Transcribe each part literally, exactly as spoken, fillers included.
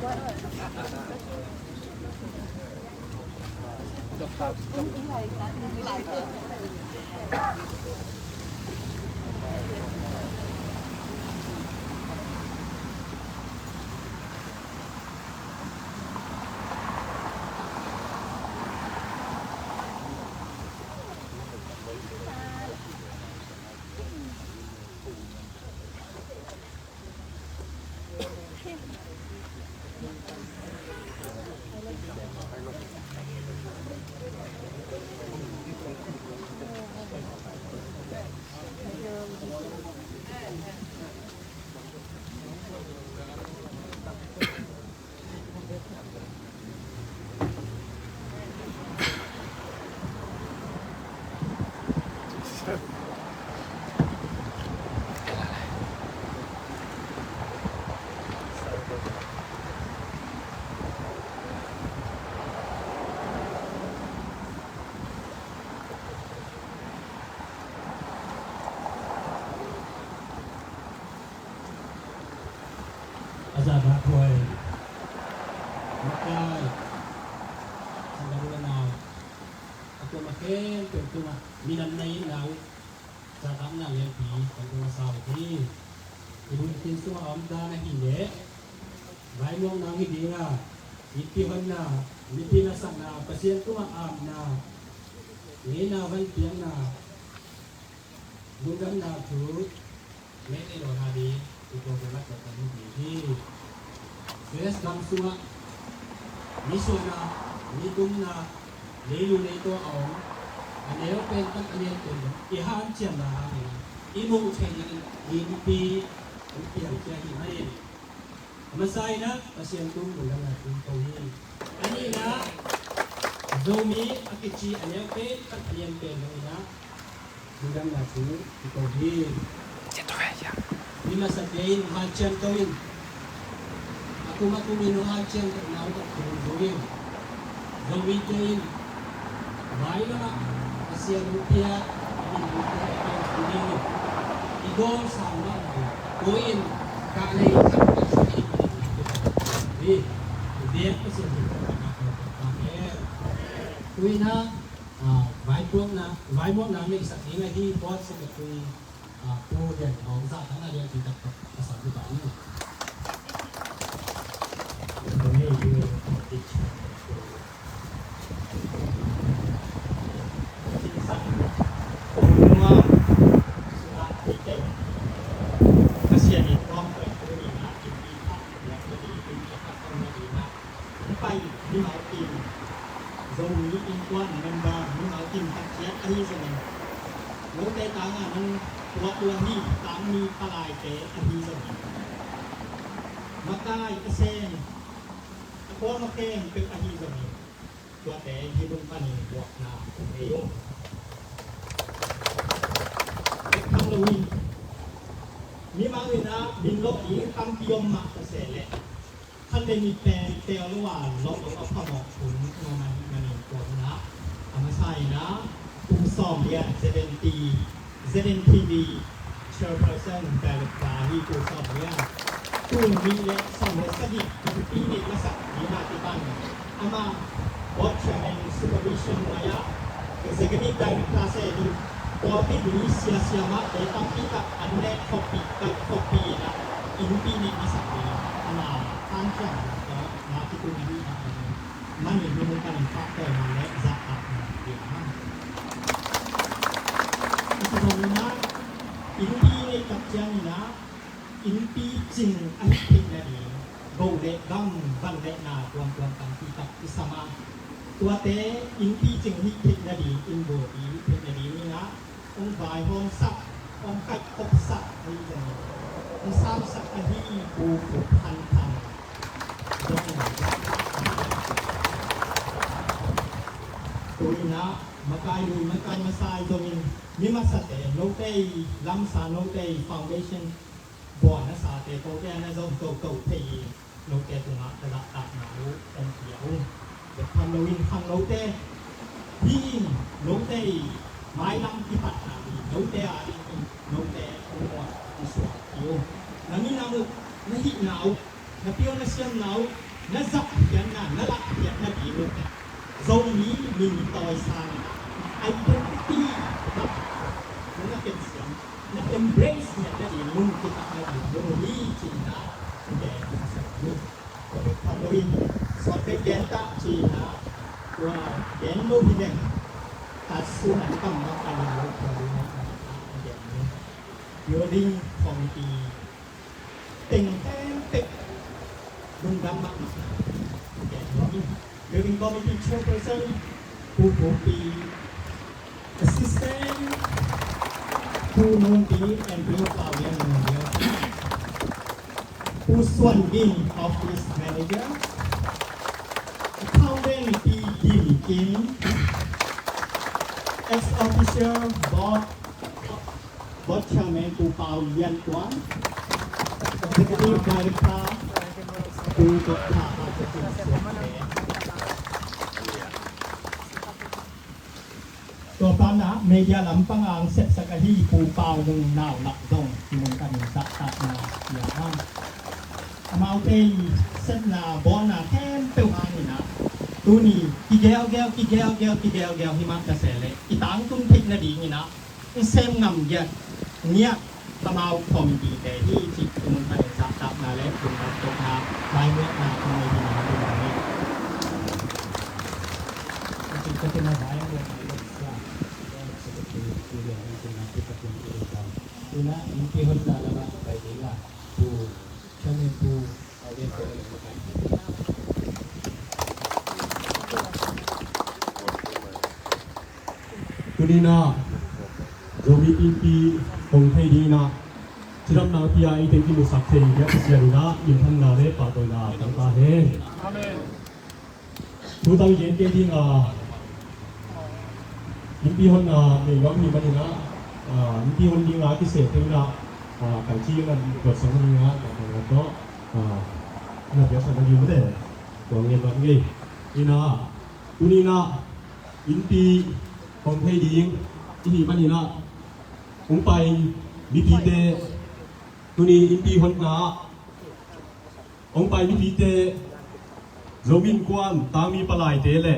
A zahtakhuai, makai, sanggamla nau, a kuama khempeuh tungah minam na itna uh zahtakna lianpi kan tungah sa uh hi. I bunkhin sungah a om dan ahih leh vaimuangna hong hi ding a, mipi honna, mipi nasakna, Pasian tungah apna, ngeina van piakna, lungdamna thu nek ei lo hna ding i tuakul laklawh kan hi ding hi. U S gam sungah nisuahna, nitumna, leilu leitaw a om a neu pen pan a lian pen i hanciamna hangin i muh theihna in innpi hong piang ciat ahih manin, a masa in ah Pasian tung lungdamna thu ko hi. A nihna, Zomi a kici a neu pen pan a lian pen lo in ah lungdamna thu ko hi. Mi masate in hanciam to in, a kum a kum in hanciam to na uh tak thu zo in. Zomite in mailamah Pasian hong piak a min hong piak a piang thu ding in i dawm sang mah lo. Ko in kahlei khat ka sung in hi. I biak Pasian hong piak a piang thu ding in. Tuina, ah, vaipuakna, vaimuakna neihsak ding ahi board secretary, ah, Pu Lian Thawng zahtakna lianpi taktak a sa hi ta ni. Pai mimal kim, Zomi Innkuan member mimal kim tak ciat ahi zongin, note tangah nang tuak uh ahi tangmi palaite ahi zongin, makai a sem a kuama khempeuh ahi zongin, tuate hih bung panin buakna hong nei uh. Bek tham loin, mimal in ah min lawh ding tampi om mah ta se leh, khat le nih pen teel lo a lawh lo a phamawh hun nuam ahih manin tua hun ah a masa in ah Pu Sawm Lian, Z N T, Z N T V Chairperson, Director ahi Pu Sawm Lian, tul nih le sawm le sagih a thupi neih masak ding a kipan amah Board Chairman supervision maya Executive Director se ding, Kawlpih mi siasia mahte tampi tak an leh khuapi, khuapi in ah innpi neih masak ding a na hanciam ding tawh na kitung ding a om. Manin hih mun panin pahtawi man leh zahtak man ding a. I kizom in ah innpi neih tak ciangin ah innpi cing a hih theih nading, go le gam, van le na tuamtuam tampi tak kisam a, tuate innpi cing hih theih nading, inn bupi hih theih nading in ah hong vaihawmsak, hong kaihkhopsak ahi zongin, hong samsak ahi Pu Khup Than Thang zong, tu in ah makai lui makai masa ahi zongin, mi masate, note i lamsa, note i foundation buan a sate kote a na zong toto thei hi. Note tungah ka zahtakna uh hong pia ung. Bek tham loin khangnote, hih in note i mailam kipatna hi. Note a dingin note hong muan hong suak hi ung. Na minam uh, na hihna uh, na pil na siamna uh, na zahkhiatna, na lahkhiatna ding uh, Zomi min tawisang identity, na tensiam, na embrace na ding mun kitak na ding mun hi cih na gen sa uh. Tua bek thamlo in suakte gen tak cih na, tua gen lo hi leng a sun an kam mak a ling lo tua ding a gen hi. Building committee teng khempeuh lungdam mahmah na gen hi. Building committee chairperson Pu Pu Pi, assistant Pu Nun Pi and Pu Pau Lian Nun Lian, Pu Suan Gin, office manager, accountant Pi Dim Kim, ex officio board, board chairman Pu Pau Lian Kuan, executive director Pu Doctor Hau Cin Suan. Tua pan ah media lampang a hong sepsak ahi Pu Pau Nung Nau Lak zong hih mun panin zahtakna pia a, amaute i sepna bawlna khempeuh hangin ah tuni kigeugeu kigeugeu kigeugeu hi mah ta se leh i tangtun theih nadingin ah i sem ngam giat ngiat amau committee te hi cih hih mun panin zahtakna le lungdam tokna laimuatna kong nei hi. Ina innpi honna lamah pai ding a, Pu Chairman Pu Pau Lian Kuan. Tuni-in ah Zomi Innpi hong thei dingin ah cidamna pia i teng kimusak thei biak Pasian in ah minthanna le pahtawina tang ta hen. Amen. Thu tang gen kei ding a, innpi honna nei nuam hi manin ah, ah, innpi hon ding a kiseh teng in ah, ah, kan ci in ah dot sang ding a, dot sang ding tawh, ah, na biak sang ding mate. Tua ngen nuam ngei. Ina, tuni-in ah innpi hong thei ding i hih manin ah hong pai mipite, tuni innpi honna ah hong pai mipite, Zomi Innkuan tangmi palaite le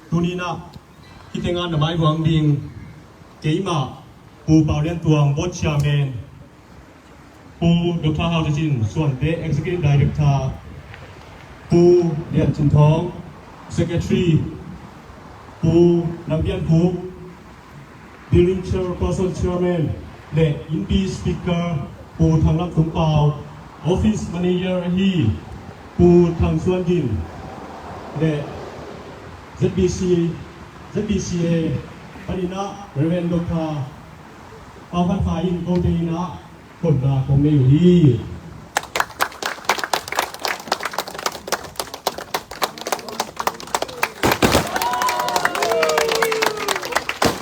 tuni-in ah hih tengah na maivuang ding keimah Pu Pau Lian Tuang, Board Chairman, Pu Doctor Hau Cin Suante, Executive Director, Pu Lian Cin Thawng, Secretary, Pu Lam Pian Phup, Building Chairperson, Chairman, le Innpi Speaker Pu Thang Lam Tung Pau, Office Manager ahi Pu Thang Suan Gin, le Z B C, Z B C A panin ah Reverend Doctor Pau Khan Khai in kote in ah honna kong nei uh hi.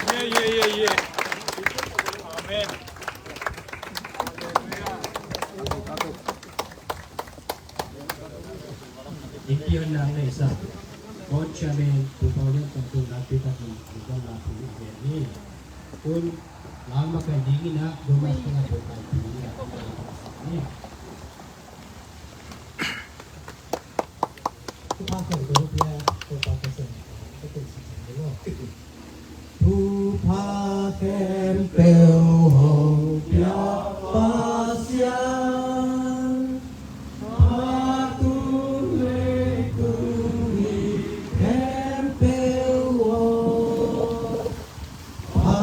Yeah, yeah, yeah, yeah. Amen. Innpi honna hong neihsak Board Chairman Pu Pau Lian Tuang tungah nakpi takin lungdamna thu i gen hi. Tun, lam a kai dingin ah Thomas tungah Topa i thu i a hi. Thupha khempeuh hong pia Topa Pasian, ka tun sa khan ding aw. Thupha khempeuh hong pia Pasian, a tung leitung mi khempeuh aw. A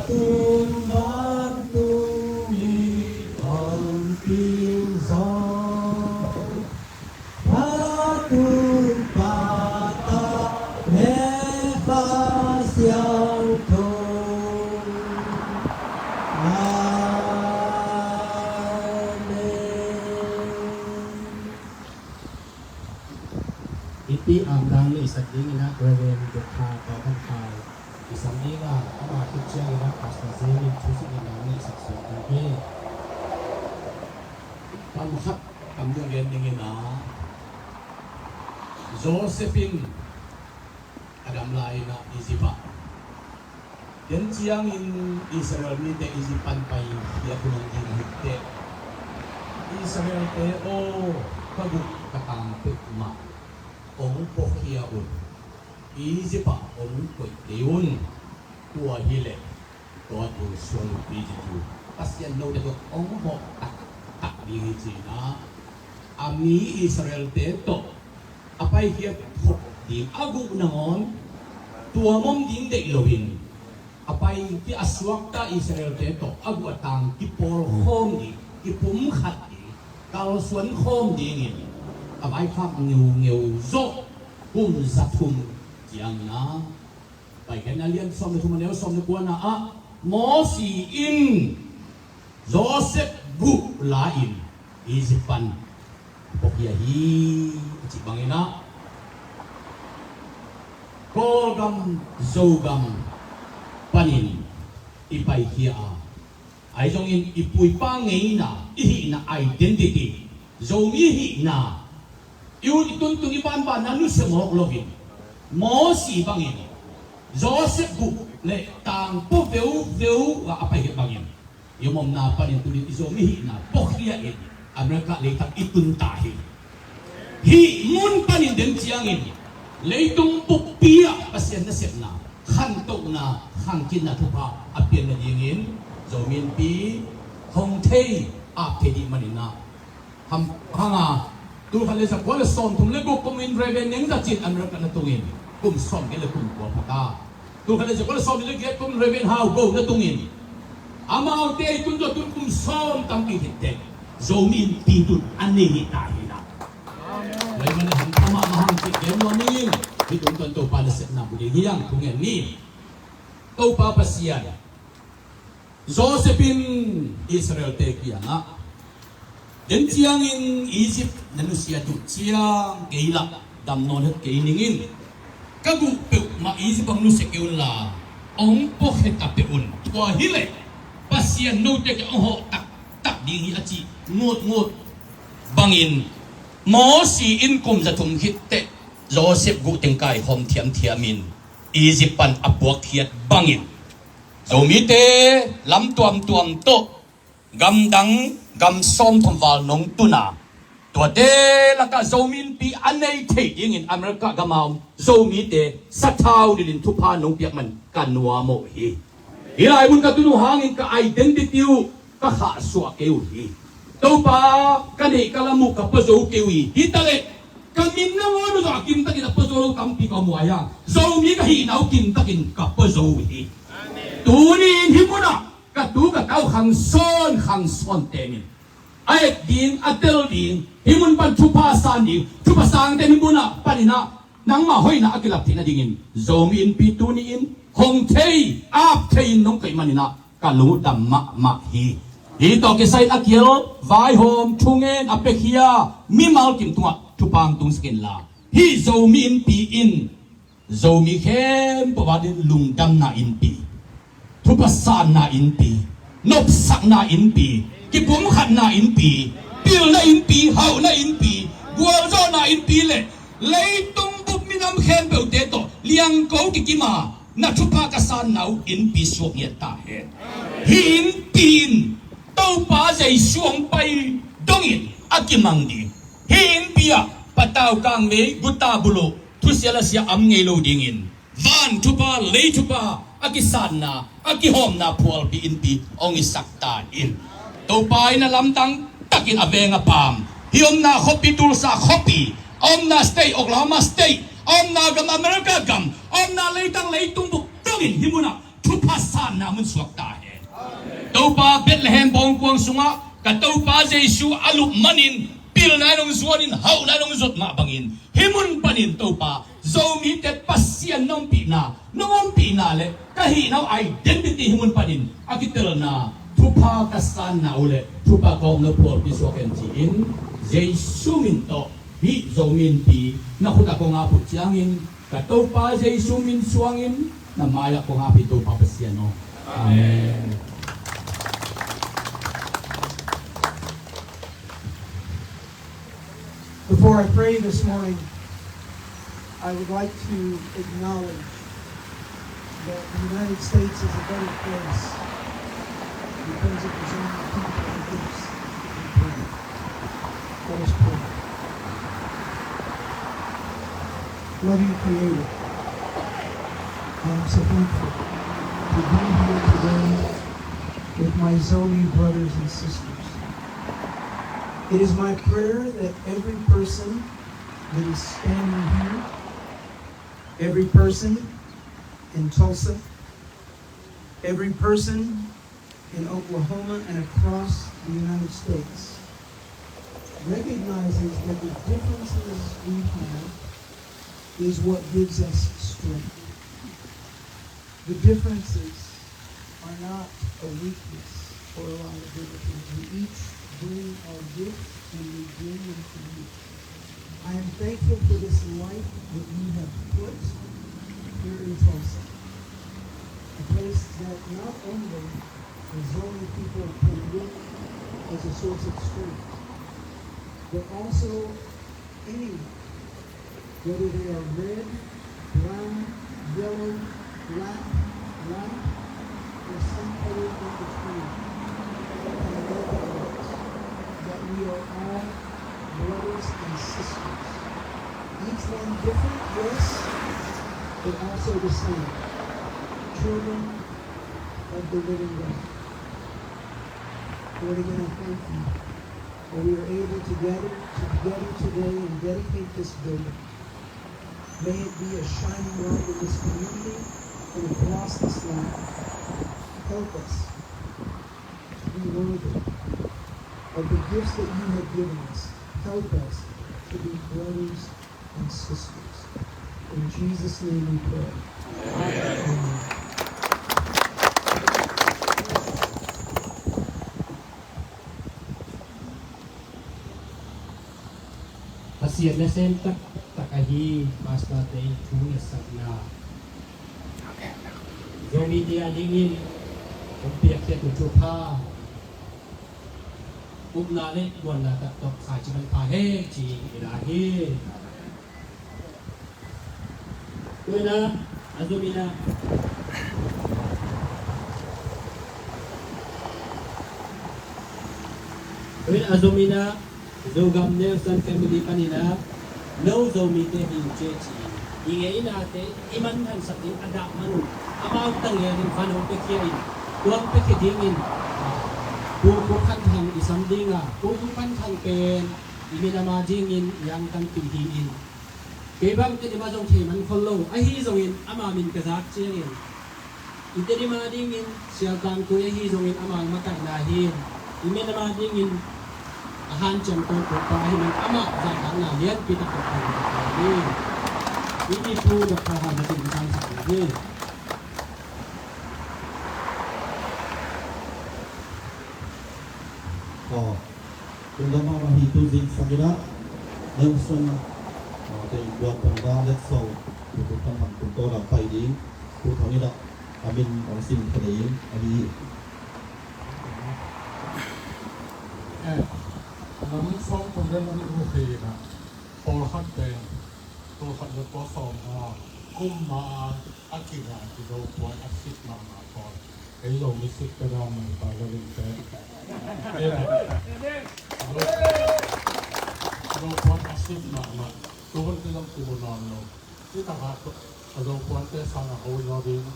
tung vantung mi hong ping zaw. Pha tung Pa, Ta le Kha Siangtho. Amen. Innpi amdang neihsak dingin ah Reverend Doctor Pau Khan Khai i sam ding a, ama khit ciangin ah Pastor Zeni thu sungin amdang neihsak suak ding hi. Tam khat kam dong gen dingin ah, Joseph in a dam lai-in ah Egypt ah, ken ciangin Israel mite Egypt pan pai hi a, tua nang ding hi teh, Israel-te aw, ka guk ka tang peuh mah hong puakhia un. Egypt ah hong koih kei un. Tua hileh tua tu suang pi ci tu Pasian note tawh hong hawh taktak ding hi ci-in ah, a mi Israel-te tawh a paikhiat phot ding a guh nangawn, tua mawk ding deih loin, a paikhiat a suakta Israel-te tawh a guh a tang kipawl khawm ding, kipumkhat ding, kalsuan khawm dingin a vaikhak ngeungeu zawh kum za thum ciangin ah, Paikhiatna lian sawm le thum, a neu sawm le kuana ah Mosi in Joseph guh la-in Egypt pan puakhia hi, a cih bangin ah Kawlgam, Zogam panin i paikhia a, ahi zongin i pu i pa ngeina, i hihna identity, Zomi hihna, i ut i tuntung i banbanna nusia mawk loin, Mosi bangin, Joseph guh le tangpua veuveu ah a paikhiat bangin, i omna panin tuni i Zomi hihna puakhia in America leitang i tun ta hi. Hih mun panin den ciangin leitung buppi ah Pasian nasepna, khantohna, khangkitna thupha a pian nadingin Zomi Innpi hong thei, ap thei dih manin ah, ham, hang a, tul khat le za kua le sawm thum le guk kumin Reverend Neng Za Cin America na tungin kum sawm giat le kum kua pha ta. Tul khat le za kua le sawm le giat kum Reverend Hau Go na tungin, amaute i tun zawh tun kum sawm tampi hi teh, Zomi Innpi tun a nei hi ta hi na. Lai man le hang tama ma hang cih gen nuam ing. Hih tungtawn Topa nasepna bu ding hi hang, thungen ni. Topa Pasian, Joseph in Israel-te kiangah, den ciangin Egypt na nusiat uh ciang kei lah dam nawn het kei ning in, ka guh peuhmah Egypt hong nusia kei un la, hong puakhia ta peuh un. Tua hileh Pasian note kiang hong hawh taktak ding hi, a cih ngutngut bangin, Mosi in kum za thum khit teh Joseph guh teng kaikhawm thiamthiam in Egypt pan a puakkhiat bangin, Zomite lam tuamtuam tawh gamdang gam sawmthum val nong tun a, tuate lakah Zomi Innpi a nei thei dingin America gam a om Zomite sathau nilhin thupha nong piak man ka nuam uh hi. Hih lai mun ka tun uh hangin ka identity uh ka khahsuah kei uh hi. Topa, ka neih ka lam uh ka pua zo kei uh hi. Hi ta leh ka min nangawn uh zong a kimtakin a pua zo lo tampi ka om uh a, Zomi ka hihna uh kimtakin ka pua zo uh hi. Tuni-in hih munah ka tu ka tau khangsawn khangsawn tengin a et ding, a tel ding, hih mun pan thupha san ding, thupha sangte hih munah panin ah nangmah hoihna a kilap theih nadingin Zomi Innpi tuni-in hong thei, ap thei in nong koih manin ah ka lungdam mahmah hi. Hih tawh kisai a kial vaihawm thungen a piakhia mimal kim tungah thupha hong tungsak inla, hih Zomi Innpi in Zomi khempeuh adingin lungdamna innpi, thupha sanna innpi, nopsakna innpi, kipumkhatna innpi, pilna innpi, hauhna innpi, gualzawhna innpi le leitung bup minam khempeuhte tawh liangko kikim a na thupha ka sanna uh innpi suak ngiat ta hen. Hih innpi in Topa Jesu hong pai dongin a kimang ding. Hih innpi ah patau kangmei guta buluh thusia lasia om ngei lo dingin van thupha, lei thupha a kisanna, a kihawmna phualpi innpi hong hisak ta in. Topa in a lamdang takin a veng a paam, hih omna khuapi, Tulsa khuapi, a omna state Oklahoma state, a omna gam America gam, a omna leitang leitung bup dongin hih munah thupha sanna mun suak ta hen. Topa, Bethlehem bawngkuang sungah ka Topa Jesu a lup manin pilna in hong zuanin, hauhna in hong zuat mah bangin hih mun panin Topa, Zomite Pasian na ompihna, na ompihna le ka hihna uh identity hih mun panin a kitelna, thupha ka sanna uh le thupha ka hawmna uh phualpi suak hen ci-in Jesu min tawh hih Zomi Innpi na khut ah kong ap uh ciangin ka Topa Jesu min suangin na mai-ah kong ap hi, Topa Pasian aw. Amen. Before I pray this morning, I would like to acknowledge that the United States is a better place because of the Zomi people and groups. Let us pray. Loving Creator, I'm so thankful to be here today with my Zomi brothers and sisters. It is my prayer that every person that is standing here, every person in Tulsa, every person in Oklahoma and across the United States recognizes that the differences we have is what gives us strength. The differences are not a weakness or a liability. We each bring our gifts and we bring them to you. I am thankful for this life that you have put here in Tulsa, a place that not only the Zomi people can look as a source of strength, but also anyone, whether they are red, brown, yellow, black, white, or some color in between, can recognize that we are all brothers and sisters. Each one different, yes, but also the same. Children of the living God. Lord, again, I thank you that we are able to gather together today and dedicate this building. May it be a shining light in this community and across this land. Help us to be worthy of the gifts that you have given us. Help us to be brothers and sisters. In Jesus' name we pray. Amen. Pasian nasem taktak ahi pastor te thu ngetsak na, Zomi te a dingin hong piakkhiat uh thupha, upna le guanna tak tawh khaici manpha hen ci-in i la hi. Tu-in a zom in a, tu-in a zom in a, Zogam Nelson family panin a, no Zomite hi uh ci ci-in i ngeinate i mangngilh sak ding a dah man un, amau tang le ding van hong piakhia in, tua hong piakhia dingin Pu Khup Khan Thang i sam ding a, Pu Khup Khan Thang pen i minam a dingin i angtanpih hi in, kei bang Tedim a zong thei man khol lo, ahi zongin ama min ka zak ciangin i Tedim a dingin Sial Tang Kui ahi zongin ama makaihna hi in, i minam a dingin a hanciam tawh Topa ahi man amah zahtakna lianpi taktak hi in, i Pu Doctor Hau Hmah in i sangsak hi. Aw. Tun lam ah hi tu zing sak in ah, Nelson, ah, te in duan pang da let so, tu tu kan ham tun to lam pai ding, tu thang in ah, a min hong sim thei ding, a hi. Eh, lam sawm kum le lam guk hi in ah, pawlkhat te, pawlkhat le pawlsawm a, kum ma a, a kina, ki Zopuan a sik mahmah pawl. Ei Zomi sik peda mah pa lo in te. Ei, Zo, Zopuan a sik mahmah. Tuhun te zong kimu nawn lo. Hi takah a Zopuan te sang a ho zaw ding.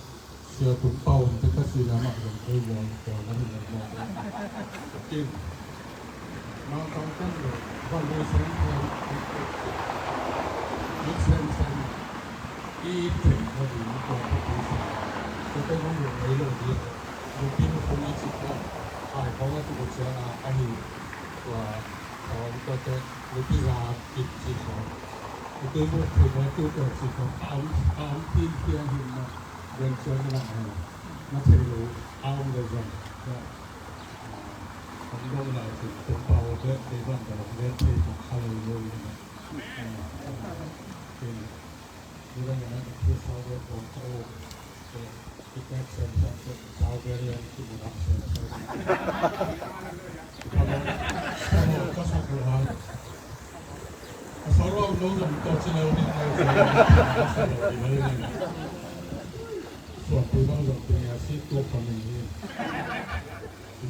Sia Tung Pau in te ka sina mah zong ei zaw. Tua na hi lo maw. Kin. Mangkang ten lo. Van lo sen ten. Lik sen sen. I it theih lo ding tua khuapi sung. Tua pen hong lung ngei lo ding. Nupi nu phung i cih tua. Hai khawng a tuk uh ciang a, a hi. Tua khawng tua te nupi za it cih khawng. I tui buk theih lo tu tua cih khawng. A om, a om phian phian hi mah. Ven ciang na hi. Na thei lo a om lo zong. Tua. Hong dong lai cih tua pau te, te van tua hong ven thei tua kha lo lo hi mah.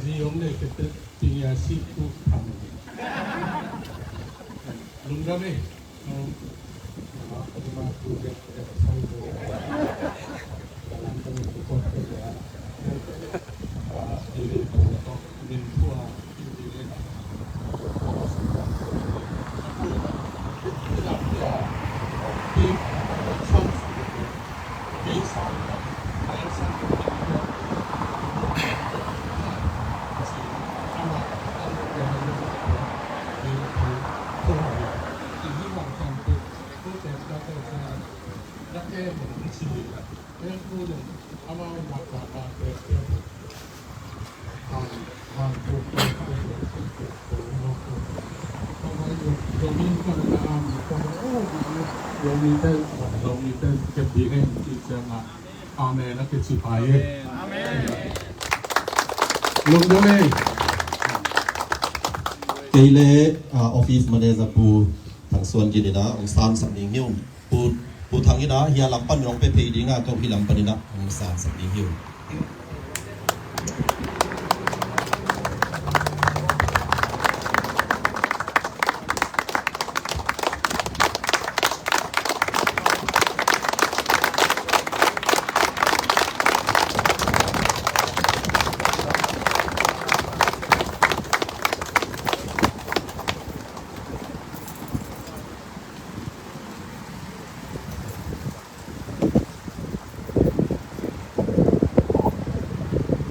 Zi om le kete pinya si tu pang. Lungdam e. Amen. A kici pai e. Amen. Lungdam e. Kei le, ah, office manager Pu Thang Suan Gin in ah hong sansak ding hi ung. Pu, Pu Thang in ah hih lam pan hong pia thei ding a, ko hih lam pan in ah hong sansak ding hi ung.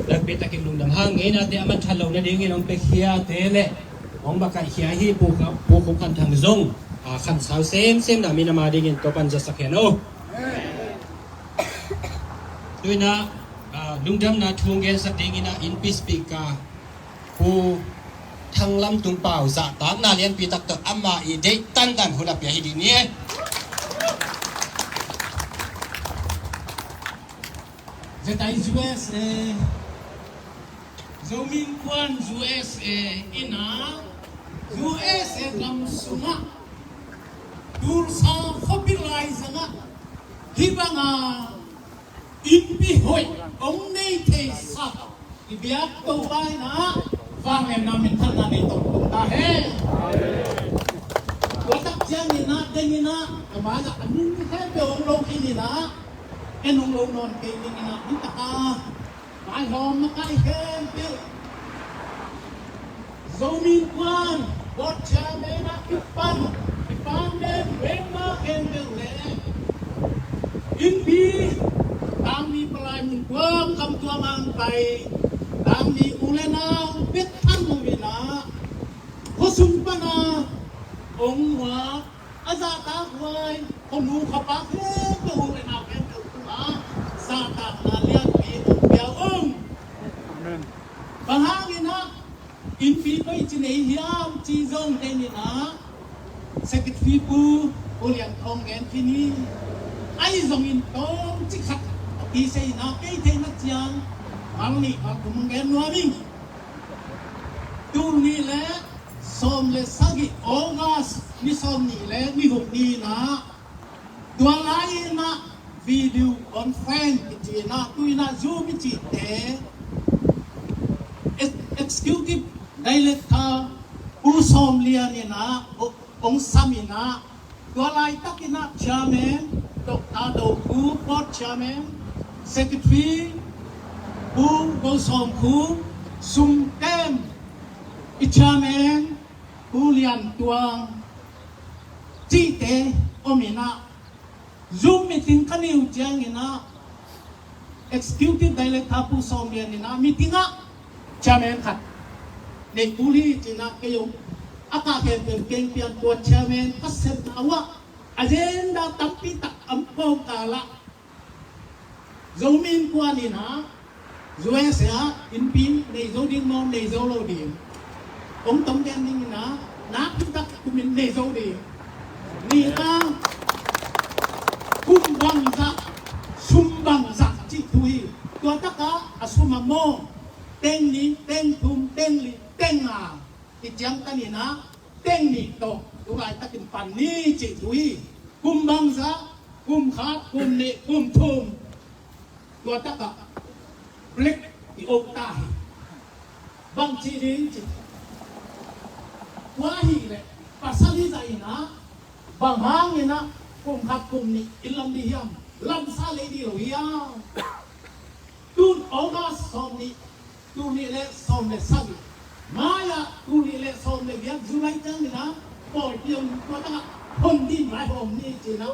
Nakpi takin lungdam hang. Ngeinate a man ṭhat lo nadingin hong piakhia te le hong bakaihkhia hi Pu Kha-, Pu Khuk Khan Thang zong, a, khansau semsem na min ama dingin Topa'n zasak hen aw. Tu in ah, a, lungdamna thu hong gensak dingin ah innpi speaker Pu Thang Lam Tung Pau zahtakna lianpi tak tawh ama i deih tantan hun a pia hi ding ni. Zetai U S A, Zomi Innkuan U S A in ah U S A gam sungah Tulsa khuapi laizangah hih banga innpi hoih hong nei thei sak i biak Topa in ah vangliatna minthanna nei tawh tung ta hen. Tua tak ciangin ah dengin ah a man ah a nung khempeuh hong lo khin in ah en hong lo nawn kei dingin ah hih takah vaihawm makai khempeuh Zomi Innkuan board chairman ah kipan, kipan den member khempeuh le innpi, Tangmi palai mun tuamtuam ah hong pai Tangmi u le nau pek thang uh in ah khuasung pan a hong muak a zahtak huai khuanu khuapa khempeuh u le nau khempeuh tungah zahtakna lianpi hong pia ung. Amen. Bang hangin ah innpi koici nei hiam ci zong kei in ah Secretary Pu, Pu Lian Thawng gen khin hi. Ahi zongin tawmcik khat a kisei in ah kei theihna ciang mal nih mal thum hong gen nuam ing. Tul nih le sawm le sagih August ni sawm nih le ni guk ni in ah tua lai in ah video conference kici in ah tu in ah Zoom i cihte ex-, executive director Pu Sawm Lian in ah hong sam in ah tua laitak in ah chairman Doctor Do Khup, board chairman, secretary Pu Go Sawm Khup, sumtem i chairman Pu Lian Tuang cihte om in ah Zoom meeting ka nei uh ciangin ah Executive Director Pu Sawm Lian in ah meeting ah chairman khat nei kul hi ci in ah kei zong a kah khempeuh keng pian tua chairman ka sepna uh ah agenda tampi tak om kawmkal ah Zomi Innkuan in ah U S A ah innpi nei zo ding maw, nei zo lo ding? Hong tong den ding in ah nakpi tak kum in nei zo ding. Nihna, kum bangzah, sum bangzah cih thu hi. Tua takah a sum a maw, teng nih, teng thum, teng li, teng nga i ciangtan in ah teng nih tawh tu laitakin pan ni cih thu hi. Kum bangzah, kum khat, kum nih, kum thum. Tua takah break i uk ta hi. Bang ci ding ci. Tua ahih leh pasal hi zah in ah bang hangin ah Kum khat kum nih in lam dih hiam? Lamsa lei dih lo hiam? Tun August sawm nih, tul nih le sawm le sagih. Mai-ah tul nih le sawm le giat July ciang ni-in ah, pawlpi om tua takah hon ding vaihawm ni ci-in ah,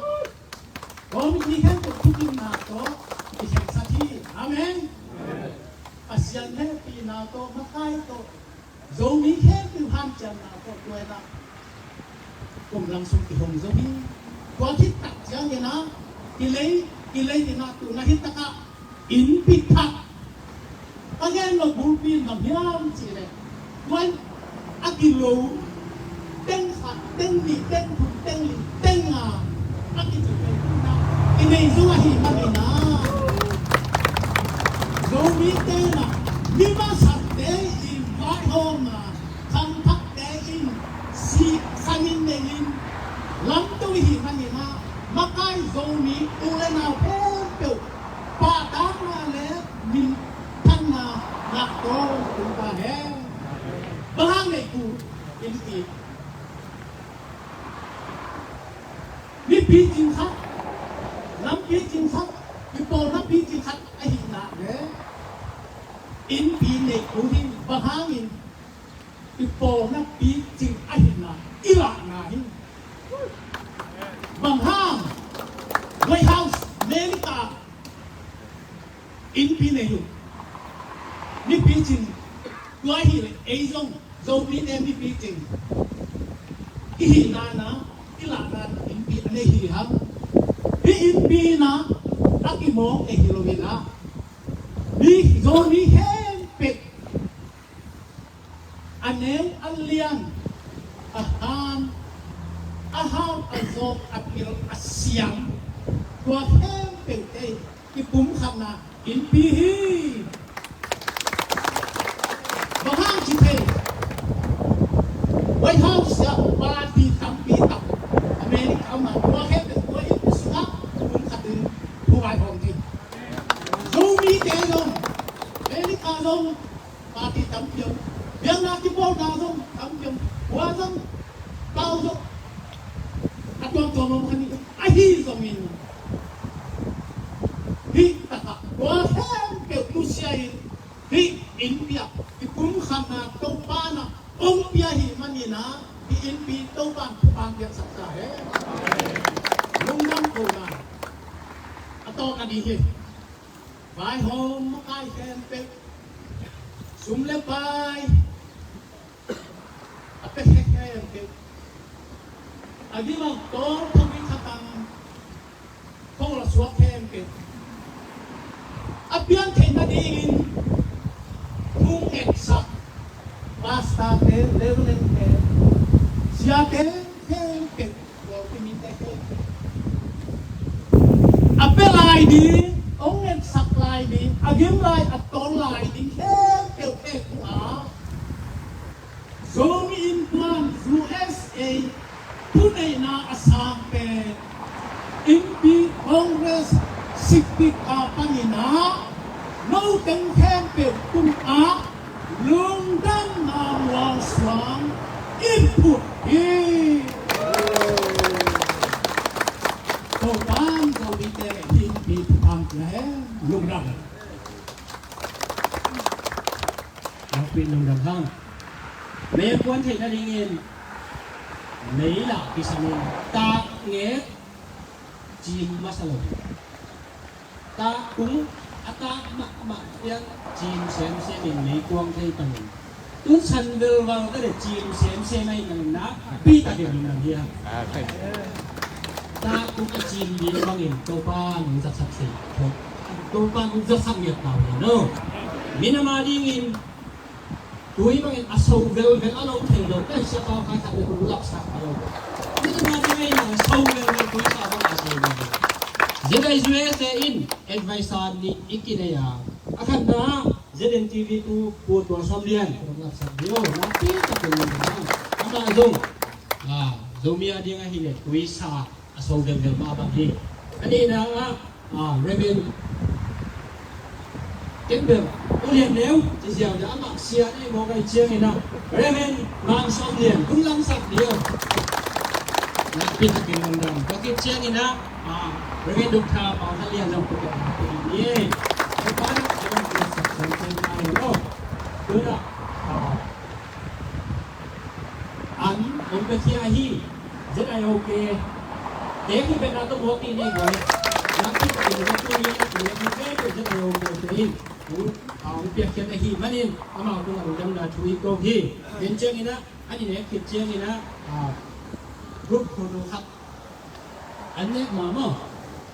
Kawlmi khempeuh thukimna tawh i khensat hi. Amen. Pasian hehpihna tawh, makai tawh, Zomi khempeuh hanciamna tawh tua in ah kum lang sung kihong zo hi. Tua khit tak ciangin ah kilei, kilei in ah tu-in ah hi takah innpi thak. Ka gen lo bulpi in bang hiam cih leh, tua in a kilo teng khat, teng nih, teng thum, teng li, teng nga a kici peuh in ah i nei zo ahih manin ah, Zomite in ah mi masate in vaihawmna, khangthakte in sihsan in nei in lamto i hih manin ah, makai Zomi u le nau khempeuh pahtakna le minthanna ngah tawntung ta hen. Bang hang neih kul in i, mi picing khat, lam picing khat, i pawlna picing khat ahih nak leh innpi neih kul hi. Bang hangin? I pawlna picing ahihna i lahna hi. Bang hang? White House, America, innpi nei uh, mi picing, tua ahih leh ei zong, Zomite mi picing i hihna in ah, i lahna in ah innpi a nei hi hang. Hih innpi in ah a kimawk ei hi lo in ah, mi Zomi khempeuh, a neu a lian, a ham, a ham a zawk, a pil a siang, tua khempeuhte i pumkhatna innpi hi. Bang hang ci thei? White House ah party tampi tak America ah om a, tua khempeuh tua innpi sungah pumkhat in thu vaihawm thei. Zomite zong, America zong, party tampi om. Biakna kipawlna zong tampi om. Hua zong, pau zong, a tuamtuam om kha ni. Ahi zongin, hih takah tua khempeuh nusia in, hih innpi ah i pumkhatna Topa in ah hong pia ahih manin ah, hih innpi Topa in thupha piaksak ta hen. Lungdam kohna a tawpna ding hi. Vaihawm makai khempeuh, sum le pai a pia khempeuh, a gim a tawl, thong i khatang, thong la suak khempeuh a piang theihna dingin thu ngetsak pastorte, reverendte, siate khempeuh, a pia lai ding, hong ngetsak lai ding, a gim lai, a tawl lai ding khempeuh pek uh a, Zomi Innkuan U S A thuneihna a sang pen Innpi Congress sikpik a panin ah, no teng khempeuh tungah lungdamna mualsuang i phut hi. Topa'n Zomite le hih innpi thupha pia hen. Lungdam. Nakpi lungdam hang. Mei a kuan theih nadingin mei lah kisam in, tak nget cim masa lo. Tak tung a tak mahmah pian cim semsem in mei kuang thei pah in. Tun san velval ta le cim semsem ahih manin nakpi takin lungdam hi hang. Tak tung a cim ding bangin Topa nong zatsak thei, Topa nong zatsak ngiat ta uh hi no. Minam a dingin tui bangin a so velvel a lo thei lo, ka hih siapa khai khat le kul laksak a lo. Minam a dingin a so velvel tui sa bang a so velvel. Zia dai U S A in advisor nih i kinei a, a khatna ah Z N T V tu Pu Tual Sawm Lian, kong laksak ding uh, nakpi takin lungdam. Amah zong, ah, Zomi a ding ahih leh tui sa a so velvel mah bang hi. A nihna ah, ah, Reverend Campbell, U Lian Neu, ci ziau dah amah sia nei mawk ahih ciangin ah, Reverend Mang Sawm Lian, kong laksak ding uh. Pin takin lungdam. Tua khit ciangin ah, ah, Reverend Doctor Pau Khan Lian zong pia pia ni. Tua pa na, tua pa na, tua pa na, tua pa na, ah, an, om ka sia hi, Z I O K te hi pen na to mo ti ni boy. Nak ti ka ni mo tu ni, ni mo ke Z I O K te hi. Ong, ah, ong piakkhiat ahi manin, amau tungah lungdamna thu i ko hi. Ken ciangin ah, an i nek khit ciangin ah, ah, group photo khat an nek mah maw.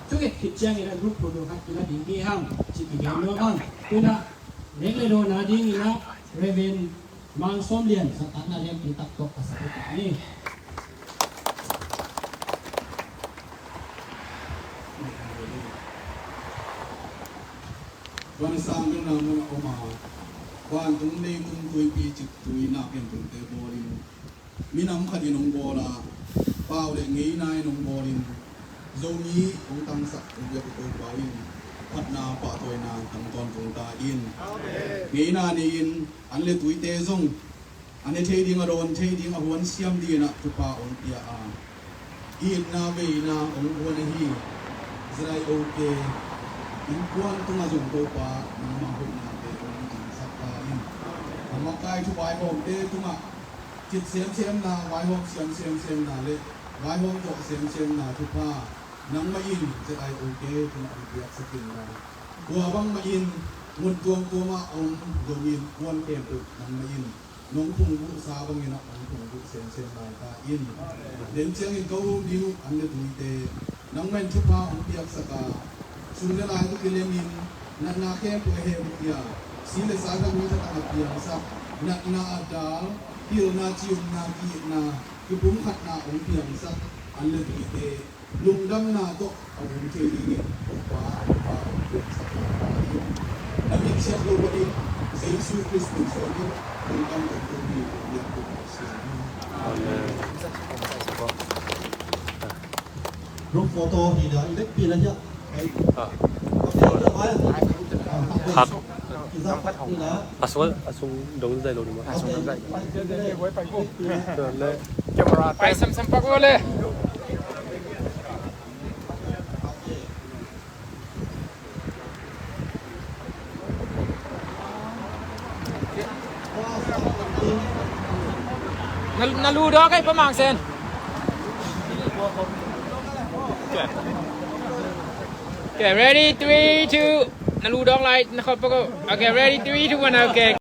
Thu nek khit ciangin ah group photo khat kila ding hi hang, ci kigen lo hang. Tuna, nek le dona dingin ah, Reverend Mang Sawm Lian, sa tana lian pi tak tok ka sa ni. Vantung na mun a om a, vantung leitung tuipi cik tui na ken tungte bawlin, minam khat in hong bawl a, pau le ngeina in hong bawlin, Zomi hong tangsak hong biak uh Topa in, phatna pahtawina tang tawntung ta in. Amen. Ngeina nei-in an le tuite zong a ne thei ding, a dawn thei ding, a huan siam dingin ah thupha hong pia a, itna veina hong guan ahi Z I O K innkuan tungah zong Topa nangmah hoihnate hong dingsak ta in. A makai thu vaihawmte tungah cit semsemna, vaihawm siam semsemna le vaihawm tawh semsemna thupha nangmah in Z I O K tungah hong piaksak in la, tua bangmah in mun tuamtuamah a om Zomi innkuan khempeuh nangmah in nong phungvuhsa bangin ah hong phungvuh semsem lai ta in. Den ciangin ka um ding uh an le tuite nangmah in thupha hong piaksak a, sum le lai tawh kilemin natna khempeuh a hehmawh hi a, si le sa tha gui thatang a piangsak, natna a dal, pilna, ciumna, ki-itna, kipumkhatna hong piangsak an le tuite lungdamna tawh a um thei dingin Topa, Topa hong piangsak ta in. Na min siangtho bangin Jesu Khrist min suangin lungdam kan tung hi. Amen. Group photo hi na, i vekpi na hiah. Hak. A sung, a sung dong zai lo ni maw. A sung dong zai. Pai sam sam pak le. Na, na lu dawk ei, Pa Mang Sen. Okay, ready, three, two. Na lu dawk lai, na khawp pak uh. Okay, ready, three, two, one, okay.